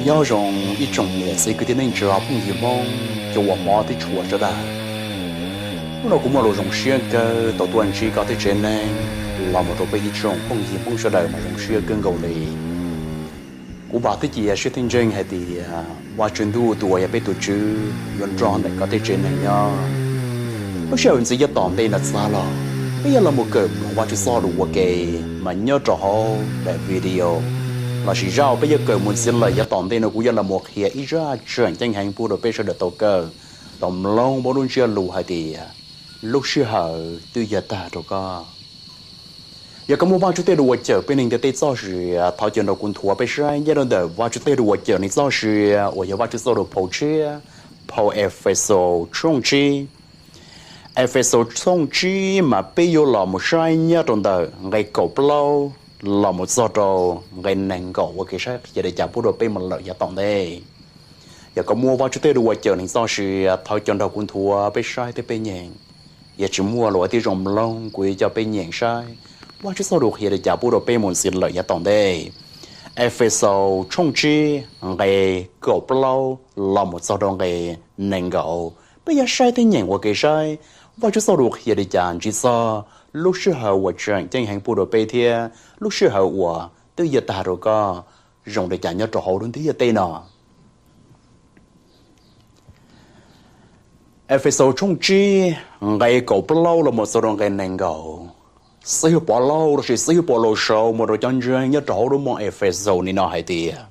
Nyob zoo ib tsoom niam txiv kwv tij neej tsa phooj ywg Hmoob cov uas hmov thiab tshua sawv daws. Hnub no kuv muaj lus zoo siab kawg tau tuaj ntsib koj tej tsev neeg los mus rau peb ib tsoom phooj ywg Hmoob sawv daws mas zoo siab kawg nkaus li. Kuv vam thiab cia siab thiab ntseeg hais tias Vajtswv ntuj tus uas yog peb tus Tswv yuav nrog ntawm koj tej tsev neeg nyob. Lub sij hawm ntxiv yav tom ntej no txog los, peb yuav los mus kawm mloog Vajtswv txoj lus ua ke, mas nyob rau hauv daim video lossis zaj uas peb yuav kawm mus ntxiv lawm yav tom ntej no kuv yuav los mus qhia ib zaj tseem ceeb heev pub rau peb sawv daws tau kawm, tau mloog npaum lub ntsiab lus hais tias lub sij hawm twb yuav tag rau koj. Yog koj muaj Vajtswv tej lus uas cawm peb neeg ntiaj teb txoj sia, thov caw nrog kuv nthuav peb saib nyob rau ntawm Vajtswv tej lus uas cawm neeg txoj sia uas yog Vajtswv txoj lus phau tshiab, phau Efexus tshooj tsib. Efexus tshooj tsib mas peb yuav los mus saib nyob rau ntawm nqe kaum plaub los mus txog rau nqe nees nkaum ua ke saib qhia li cas pub rau peb mus lawm yav tom ntej. Yog koj muaj Vajtswv tej lus uas cawm neeg txoj sia, thov caw nrog kuv nthuav peb saib thiab peb nyeem. Yog tsis muaj los ua tib zoo mloog, kuv yuav coj peb nyeem saib Vajtswv txoj lus qhia li cas pub rau peb mus ntxiv lawm yav tom ntej. Efexus tshooj tsib nqe kaum plaub los mus txog rau nqe nees nkaum, peb yuav saib thiab nyeem ua ke saib Vajtswv txoj lus qhia li cas ntsib txog lub sij hawm uas tseem ceeb heev pub rau peb thiab lub sij hawm uas twb yuav tag rau koj zoo li cas nyob rau hauv lub ntiaj teb no. Efexus tshooj tsib nqe kaum plaub los mus txog rau nqe nees nkaum. Xib hwb Pov Lauj lossis xib hwb Pov Lauj sau mus rau cov ntseeg nyob rau hauv lub moos Efexus nim no hais tias,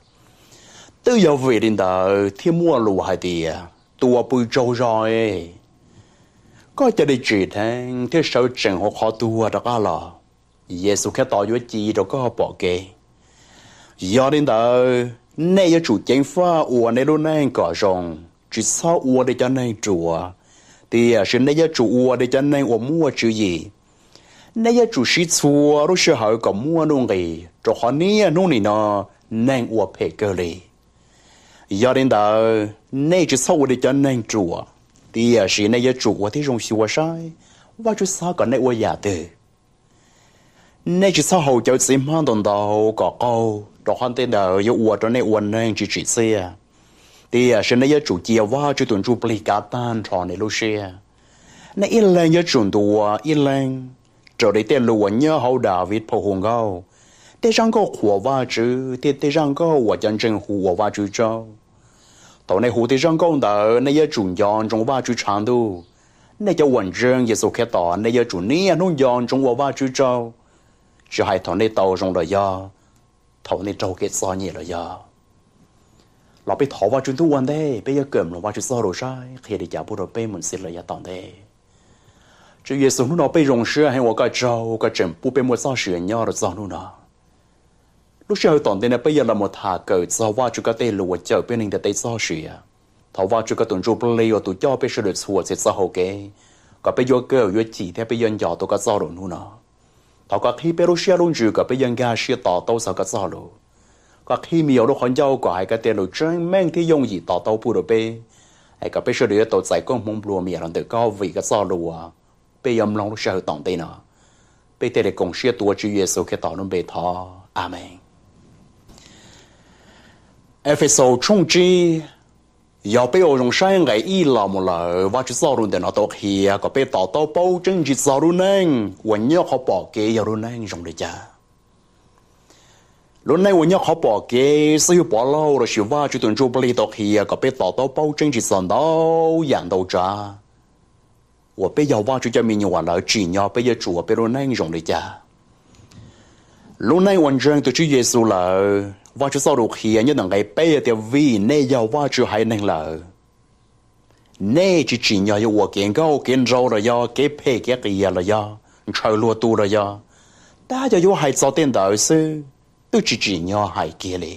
twb yog vim li ntawd thiaj muaj lus hais tias, tus uas pw tsaug zog, koj cia li tsim dheev thiab sawv tsees hauv qhov tuag rov qab los, Yexus Khetos yuav ci rau koj pom kev. Yog li ntawd, nej yuav tsum ceev faj ua nej lub neej kom zoo, tsis txhob ua li cov neeg ruam, tiam sis nej yuav tsum ua li cov neeg uas muaj tswv yim. Nej yuav tsum siv txhua lub sij hawm kom muaj nuj nqis, rau qhov niaj hnub nim no neeg ua phem kawg li. Yog li ntawd, nej tsis txhob ua li cov neeg ruam, tiam sis nej yuav tsum ua tib zoo xyuas saib Vajtswv xav kom nej ua yam twg. Nej tsis txhob haus cawv txiv hmab ntau ntau kom qaug, rau qhov tej ntawd yuav ua rau nej ua neeg tsis tsim txiaj, tiam sis nej yuav tsum cia Vajtswv tus Ntsujplig kav tag nrho nej lub siab. Nej ib leeg yuav tsum ntuas ib leeg, raws li tej lus uas nyob hauv Daviv phau hu nkauj, tej zaj nkauj qhuas Vajtswv thiab tej zaj nkauj uas cov ntseeg hu ua Vajtswv tsaug. Thaum nej hu tej zaj nkauj ntawd, nej yuav tsum nco ntsoov Vajtswv tshav ntuj. Nej cov uas ntseeg Yexus Khetos, nej yuav tsum niaj hnub nco ntsoov ua Vajtswv tsaug, tsis hais thaum nej tau zoo los yog thaum nej raug kev txom nyem los yog. Los peb thov Vajtswv ntuj ua ntej, peb yuav kawm mloog Vajtswv txoj lus saib qhia li cas pub rau peb mus ntxiv lawm yav tom ntej. Tswv Yexus, hnub no peb zoo siab heev ua koj tsaug, koj tseem pub peb muaj txoj sia nyob rau txog hnub no. Lub sij hawm tom ntej no peb yuav los mus tham kawm txog Vajtswv koj tej lus uas cawm peb neeg ntiaj teb txoj sia. Thov Vajtswv koj tus Ntsujplig uas tus coj peb sawv daws txhua txhia txoj hau kev, kom peb yuav kawm yuav cim thiab peb yuav nco tau koj txoj lus hnub no. Thov koj qhib peb lub siab lub ntsws kom peb yuav nkag siab to taub txog koj txoj lus. Koj qhib me nyuam lub qhov ncauj kom hais koj tej lus tseeb meej thiab yooj yim to taub pub rau peb, es kom peb sawv daws yuav tau txais koob hmoov nplua mias los ntawm koj vim koj txoj lus uas peb yuav mloog lub sij hawm tom ntej no. Peb thiaj li koom siab tuav Tswv Yexus Khetos lub npe thov, Amees. Efexus tshooj tsib, yog peb ua zoo saib nqe ib los mus lawm, Vajtswv txoj lus ntawm no tau qhia kom peb to taub paub tseeb ntsig txog lub neej uas nyob qhov pom kev yog lub neej zoo li cas. Lub neej uas nyob qhov pom kev, xib hwb Pov Lauj lossis Vajtswv tus Ntsujplig tau qhia kom peb to taub paub tseeb ntsig txog ntau yam ntau tsav uas peb yog Vajtswv cov me nyuam lawm tsim nyog peb yuav tsum ua peb lub neej zoo li cas. Lub neej uas ntseeg tus Tswv Yexus lawm, Vajtswv txoj lus qhia nyob ntawm nqe peb tias vim nej yog Vajtswv haiv neeg lawm, nej tsis tsim nyog yuav ua kev nkauj kev nraug los yog kev phem kev qias los yog ntshaw luag tu los yog, tab yog yuav hais txog tej ntawd xwb, twb tsis tsim nyog hais kiag li.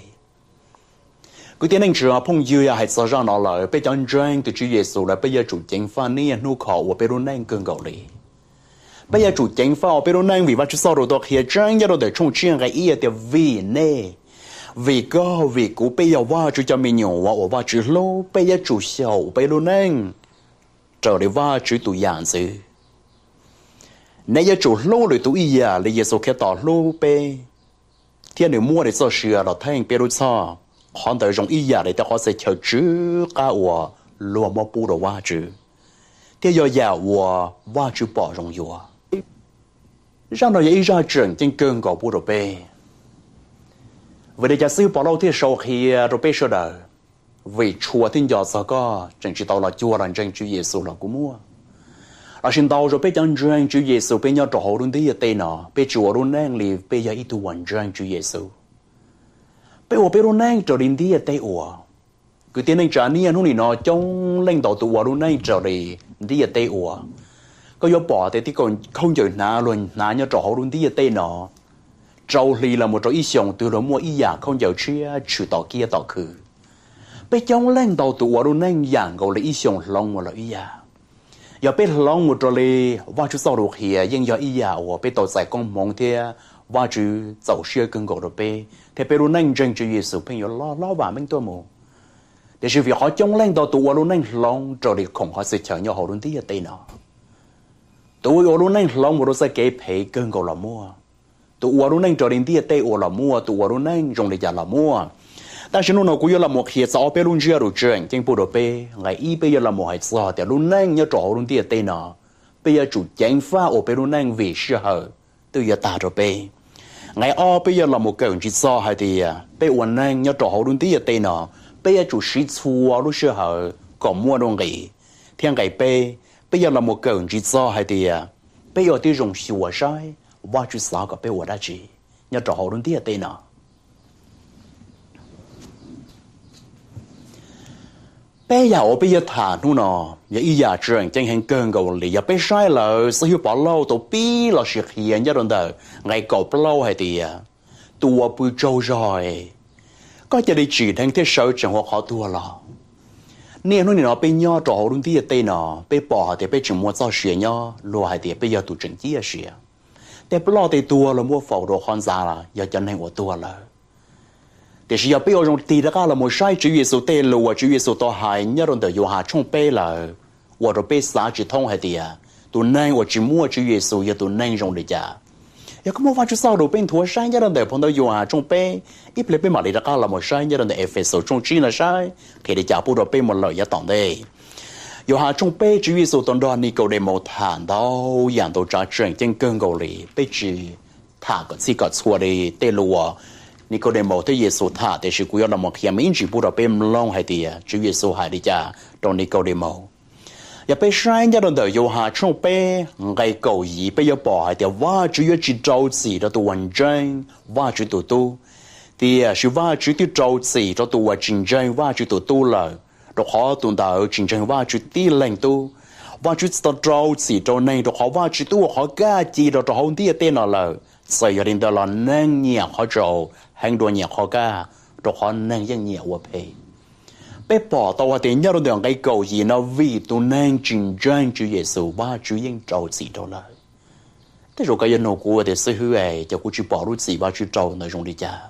Kwv tij neej tsa phooj ywg, yog hais txog zaj no lawm, peb cov ntseeg tus Tswv Yexus lawm peb yuav tsum ceev faj niaj hnub khov ua peb lub neej kawg nkaus li. Peb yuav tsum ceev faj ua peb lub neej vim Vajtswv txoj lus tau qhia tseeb nyob rau ntawm tshooj tsib nqe ib tias vim nej, vim koj, vim kuv, peb yog Vajtswv cov me nyuam uas Vajtswv hlub, peb yuav tsum xyaum peb lub neej raws li Vajtswv tus yam ntxwv. Nej yuav tsum hlub lwm tus ib yam li Yexus Khetos hlub peb, thiab nws muab nws txoj sia los theej peb lub txhoj. Qhov ntawd zoo ib yam li tej qhov txhia chaw tsw qab uas luag muab pub rau Vajtswv, thiab yog yam uas Vajtswv pom zoo yuav. Zaj no yog ib zaj tseem ceeb kawg nkaus pub rau peb. Vim li cas xib hwb Pov Lauj thiaj sau qhia rau peb sawv daws? Vim tshua thiab nco txog koj tseem tsis tau los cuag los ntseeg Tswv Yexus los kuj muaj. Lossis ntau zaus peb cov ntseeg Tswv Yexus peb nyob rau hauv lub ntiaj teb no, peb tsis ua lub neej li peb yog ib tug uas ntseeg Tswv Yexus. Peb ua peb lub neej raws li ntiaj teb ua. Kwv tij neej tsa, niaj hnub nim no coob leej ntau tus ua lub neej raws li ntiaj teb ua. Koj yuav pom tias tej khaub ncaws hnav luag hnav nyob rau hauv lub ntiaj teb no, rau hli los mus rau ib xyoos twg luag muaj ib yam khaub ncaws tshiab tshwm tom kiab tom khw. Peb coob leej ntau tus ua lub neej yam nkaus li ib xyoos hloov mus lawm ib yam. Yog peb hloov mus raws li Vajtswv txoj lus qhia yeej yog ib yam uas peb tau txais koob hmoov thiab Vajtswv txaus siab kawg nkaus rau peb, thiab peb lub neej ntseeg Tswv Yexus pheej yuav loj hlob vam meej tuaj mus. Tiam sis vim qhov coob leej ntau tus ua lub neej hloov raws li khoom qhov txhia chaw nyob hauv lub ntiaj teb no, tus ua lub neej hloov mus rau txoj kev phem kawg nkaus los muaj. Tus ua lub neej raws li ntiaj teb ua los muaj, tus ua lub neej zoo li cas los muaj. Tab sis hnub no kuv yuav los mus qhia txog ob peb lub ntsiab lus tseem ceeb pub rau peb. Nqe ib, peb yuav los mus hais txog tias lub neej nyob rau hauv lub ntiaj teb no, peb yuav tsum ceev faj ua peb lub neej vim sij hawm twb yuav tag rau peb. Nqe ob, peb yuav los mus kawm ntsis txog hais tias peb ua neej nyob rau hauv lub ntiaj teb no, peb yuav tsum siv txhua lub sij hawm kom muaj nuj nqis. Thiab nqe peb, peb yuav los mus kawm ntsis txog hais tias peb yuav tib zoo xyuas saib Vajtswv xav kom peb ua dab tsi nyob rau hauv lub ntiaj teb no. Peb yam uas peb yuav tham hnub no yog ib yam tseem ceeb heev kawg nkaus li. Yog peb saib lawm, xib hwb Pov Lauj tau pib los sis qhia nyob rau ntawm nqe kaum plaub hais tias, tus uas pw tsaug zog, koj cia li tsim dheev thiab sawv tsees hauv qhov tuag los. Niaj hnub nim no peb nyob rau hauv lub ntiaj teb no, peb pom hais tias peb tseem muaj txoj sia nyob, luag hais tias peb yog tus tseem ciaj sia. Tej ploj tej tuag luag muab faus rau qhov ntxa yog cov neeg uas tuag lawm. Tiam sis yog peb ua zoo tig rov qab los mus saib Tswv Yexus tej lus uas Tswv Yexus tau hais nyob rau ntawm Yauhas tshooj peb lawm, ua rau peb xav tsis thoob hais tias tus neeg uas tsis muaj Tswv Yexus yog tus neeg zoo li cas. Yog koj muaj Vajtswv txoj lus peb nthuav saib nyob rau ntawm phau ntawv Yauhas tshooj peb, ib pliag peb mam li rov qab los mus saib nyob rau ntawm Efexus tshooj tsib no saib qhia li cas pub rau peb mus lawm yav tom ntej. Yauhas tshooj peb, Tswv Yexus tau nrog Nikaudemaus tham ntau yam ntau tsav tseem ceeb kawg nkaus li. Peb tsis tham kom txhij kom txhua li tej lus uas Nikaudemaus thiab Yexus tham, tiam sis kuv yuav los mus qhia me ib ntsis pub rau peb mloog hais tias Tswv Yexus hais li cas rau Nikaudemaus. Yog peb saib nyob rau ntawm Yauhas tshooj peb nqe kaum yim, peb yuav pom hais tias Vajtswv yuav tsis rau txim rau tus uas ntseeg Vajtswv tus Tub. Tiam sis Vajtswv twb rau txim rau tus uas tsis ntseeg Vajtswv tus Tub lawm, rau qhov tus ntawd tsis ntseeg Vajtswv tib leeg Tub. Vajtswv tsis tau rau txim rau neeg, rau qhov Vajtswv twb ua qhov kaj ci rau rau hauv ntiaj teb no lawm. Txawm yog li ntawd los neeg nyiam qhov tsaus heev dua nyiam qhov kaj, rau qhov neeg yeej nyiam ua phem. Peb pom tau hais tias nyob rau ntawm nqe kaum yim no, vim tus neeg tsis ntseeg Tswv Yexus, Vajtswv yeej rau txim rau lawm. Tej zaum koj yuav nug kuv tias, xib hwb, es kuv tsis pom lub txim Vajtswv rau ntawd zoo li cas?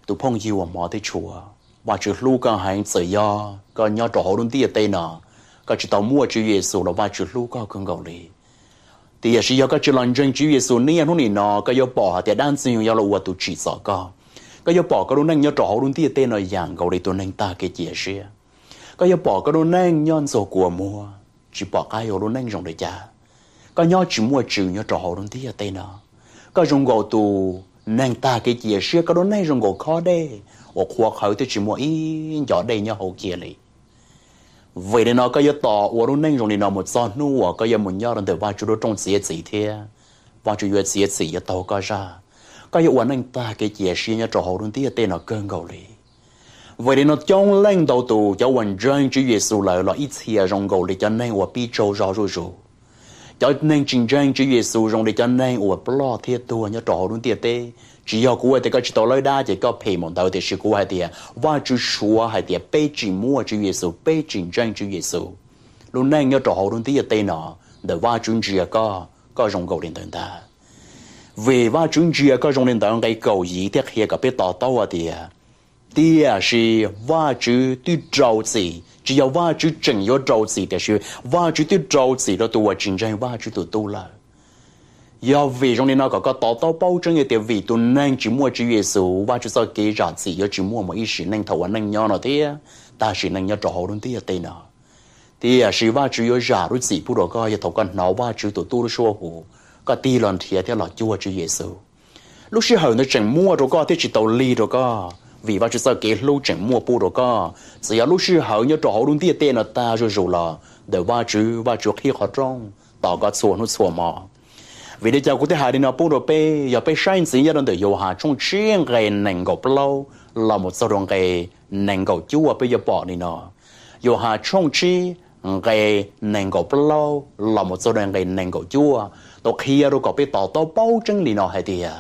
Tus phooj ywg uas hmov thiab tshua, Vajtswv hlub koj heev. Txawm yog koj nyob rau hauv lub ntiaj teb no, koj tsis tau muaj Tswv Yexus los Vajtswv hlub koj kawg nkaus li. Tiam sis yog koj tsis los ntseeg Tswv Yexus niaj hnub nim no, koj yuav pom hais tias dab Ntxwg Nyoog yuav los ua tus tsim txom koj. Koj yuav pom koj lub neej nyob rau hauv lub ntiaj teb no yam nkaus li tus neeg tag kev cia siab. Koj yuav pom koj lub neej nyob ntxuag kua muag, tsis pom qab yuav lub neej zoo li cas. Koj nyob tsis muaj tswv nyob rau hauv lub ntiaj teb no. Koj zoo nkaus tus neeg tag kev cia siab, koj lub neej zoo nkaus khob dej uas qhuav qhawv twb tsis muaj ib ncov dej nyob hauv kiag li. Vim li no koj yuav tos ua lub neej zoo li no mus txog hnub uas koj yuav mus nyob rau ntawm Vajtswv lub rooj txiav txim thiab Vajtswv yuav txiav txim yuav taug koj zaj. Koj yuav ua neej tag kev cia siab nyob rau hauv lub ntiaj teb no kawg nkaus li. Vim li no coob leej ntau tus cov uas ntseeg Tswv Yexus lawm los ib txhia zoo nkaus li cov neeg uas pib tsaug zog zuj zus. Cov neeg tsis ntseeg Tswv Yexus zoo li cov neeg uas ploj thiab tuag nyob rau hauv lub ntiaj teb. Tsis yog kuv hais tias koj tsis tau lawb dab ces koj phem mus ntawd, tiam sis kuv hais tias Vajtswv suav hais tias peb tsis muaj Tswv Yexus, peb tsis ntseeg Tswv Yexus, lub neej nyob rau hauv lub ntiaj teb no, ntawm Vajtswv ntsia koj, koj zoo nkaus li ntawd ntag. Vim Vajtswv ntsia koj zoo li ntawd, nqe kaum yim thiaj qhia kom peb to taub hais tias, tiam sis Vajtswv twb rau txim, tsis yog Vajtswv tseem yuav rau txim, tiam sis Vajtswv twb rau txim rau tus uas tsis ntseeg Vajtswv tus Tub lawm. Yog vim zoo li no kom koj to taub paub tseeb tias vim tus neeg tsis muaj Tswv Yexus, Vajtswv txoj kev zam txim yuav tsis muaj mus ib sim neej thaum uas neeg nyob no thiab tag sim neej nyob rau hauv lub ntiaj teb no. Tiam sis Vajtswv yuav zam lub txim pub rau koj yog thaum koj hnov Vajtswv tus Tub lub suab hu, koj tig los nrhiav thiab los cuag Tswv Yexus. Lub sij hawm ntawd tseem muaj rau koj thiab tsis tau lig rau koj, vim Vajtswv txoj kev hlub tseem muaj pub rau koj. Txawm yog lub sij hawm nyob rau hauv lub ntiaj teb no tag zuj zus los ntawm Vajtswv, Vajtswv qhib qhov rooj tos koj txhua hnub txhua hmo. Vim li cas kuv thiaj hais li no pub rau peb? Yog peb saib ntxiv nyob rau ntawm Yauhas tshooj tsib nqe nees nkaum plaub los mus txog rau nqe nees nkaum cuaj peb yuav pom li no. Yauhas tshooj tsib nqe nees nkaum plaub los mus txog rau nqe nees nkaum cuaj tau qhia rau kom peb to taub paub tseeb li no hais tias,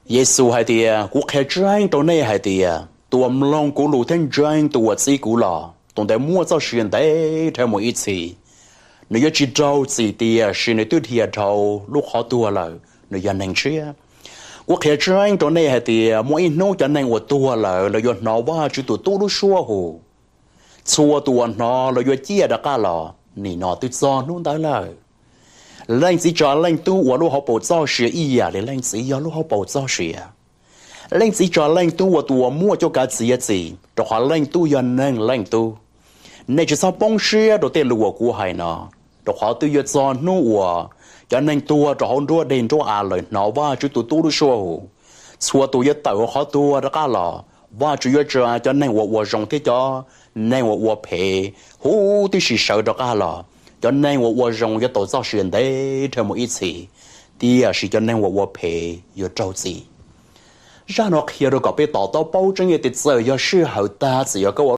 Yexus hais tias, kuv qhia tseeb rau nej hais tias tus uas mloog kuv lus thiab ntseeg tus uas txib kuv los, tus ntawd muaj txoj sia ntev dhawv mus ib txhis. Nws yuav tsis raug txim tiam sis nws twb dhia dhau lub qhov tuag lawm, nws yog neeg tshiab. Kuv qhia tseeb rau nej hais tias muaj ib hnub cov neeg uas tuag lawm lawv yuav hnov Vajtswv tus Tub lub suab hu. Txhua tus uas hnov lawv yuav ciaj rov qab los. Nim no twb txog hnub ntawd lawm. Leej Txiv tso Leej Tub ua lub hauv paus txoj sia ib yam li Leej Txiv yog lub hauv paus txoj sia. Leej Txiv tso Leej Tub ua tus uas muaj cuab kav txiav txim, rau qhov Leej Tub yog neeg Leej Tub. Nej tsis txhob poob siab rau tej lus uas kuv hais no, rau qhov twb yuav txog hnub uas cov neeg tuag rau hauv nruab deg nruab av lawm hnov Vajtswv tus Tub lub suab hu. Txhua tus yuav tawm hauv qhov tuag rov qab los. Vajtswv yuav tsa cov neeg uas ua zoo thiab cov neeg uas ua phem huv tib si sawv rov qab los. Cov neeg uas ua zoo yuav tau txoj sia ntev dhawv mus ib txhis, tiam sis cov neeg uas ua phem yuav raug txim. Zaj no qhia rau kom peb to taub paub tseeb tias txawm yog sij hawm tag, txawm yog koj ua